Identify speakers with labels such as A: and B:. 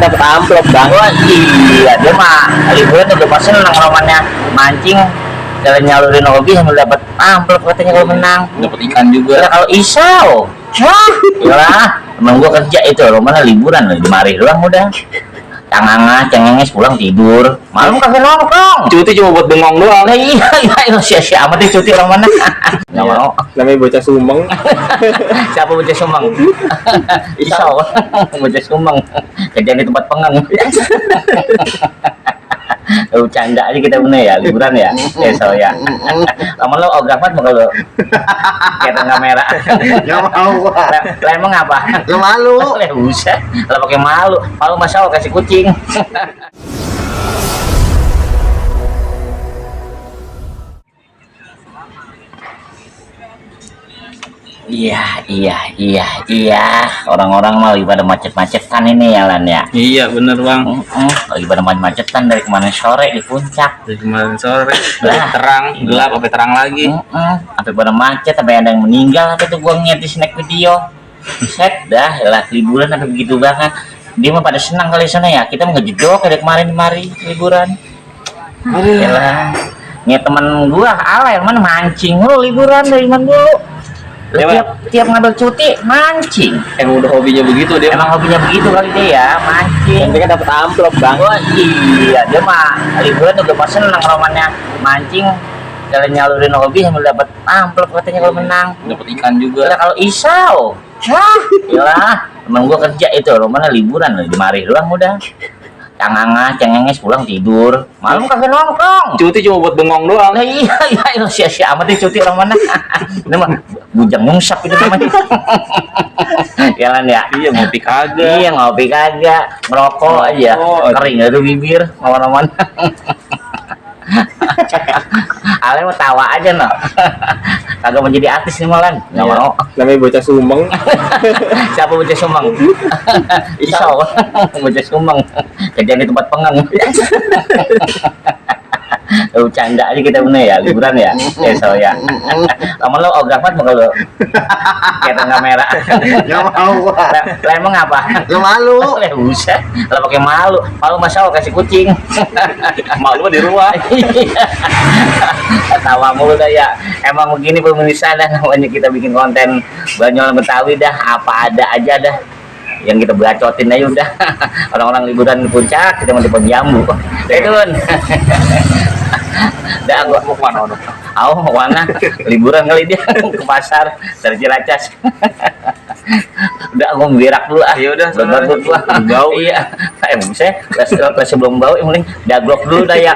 A: dapat amplop bang.
B: Oh iya, dia mah liburan udah pasti seneng romannya mancing, jalan nyalurin hobi sambil dapat amplop katanya kalau menang.
A: Dapat ikan juga.
B: Ya kalau isau, wah, iyalah, emang gua kerja itu romannya liburan di mari doang udah. Cengenges pulang tidur, malam kagak nongkrong.
A: Cuti cuma buat bengong doang.
B: Nah iya, iya, sia-sia amat deh cuti romannya. Nggak mau.
A: Namanya bocah Sumeng.
B: Siapa bocah Sumeng? Isau, bocah Sumeng. Kerjaan di tempat pengang. Canda aja kita bener ya, liburan ya. So ya. Kamu lo ogah banget mau lo. Kayak tangga merah.
A: Nggak mau.
B: Lah emang apa?
A: Nggak malu.
B: Lah usah. Lah pakai malu. Malu masya kasih kucing. Iya. Orang-orang mau pada macet-macetan ini ya Lan ya.
A: Iya bener bang.
B: Lagi pada macet-macetan dari kemarin sore di puncak.
A: Dari kemarin sore.
B: Lah.
A: Terang, gelap, sampai terang lagi.
B: Sampai pada macet, sampai ada yang meninggal. Apa tuh gua ngeliat di snack video. Set dah, lah liburan sampai begitu banget. Dia mah pada senang kali sana ya. Kita mau ngejedok dari kemarin liburan. Yalah. Nih teman gua ala yang mana mancing lu liburan dari mana dulu. Tiap ngambil cuti mancing.
A: Emang udah hobinya begitu dia.
B: Emang hobinya begitu kali dia ya, mancing.
A: Yang kan dapat amplop bang.
B: Oh iya, dia mah liburan udah pasti seneng romannya mancing, jalan nyalurin hobi sambil dapat amplop katanya kalau menang.
A: Dapat ikan juga.
B: Ya kalau isau, wah, iyalah, emang gua kerja itu romannya liburan di mari doang udah. Cengenges pulang tidur, malam kagak nongkrong.
A: Cuti cuma buat bengong doang.
B: Nah iya, sia-sia amat deh cuti romannya. Ini mah bujang nyungsap itu namanya. Jalan ya.
A: Iya ngopi kagak.
B: Iya ngopi kagak, ngerokok aja, kering dari bibir, aman-aman. Ale mau tawa aja no. Kagak mau jadi artis nih malan, nggak mau.
A: Namanya bocah Sumeng.
B: Siapa bocah Sumeng? Isau, bocah Sumeng. Kerjaan di tempat pengang. Canda aja kita bener ya, liburan ya. So ya. Kamu lo ogah banget mau lo. Kayak tangga merah.
A: Nggak mau.
B: Lah emang apa?
A: Nggak malu.
B: Lah usah. Lah pakai malu. Malu masya kasih kucing.
A: Malu di rumah.
B: Tawa mulu dah ya. Emang begini pemirsa dah namanya kita bikin konten Banyuwangi Betawi dah, apa ada aja dah yang kita bacotin aja udah. Orang-orang liburan di puncak, kita mau di Jambu. Redun. Dah gua
A: Mau kemana?
B: mau mana? Liburan kali dia ke pasar dari Cilacas. Udah gua berak dulu ah.
A: Ya udah,
B: berak dulu.
A: bau.
B: Iya. Buset, sebelum bau yang mending daglok dulu dah ya.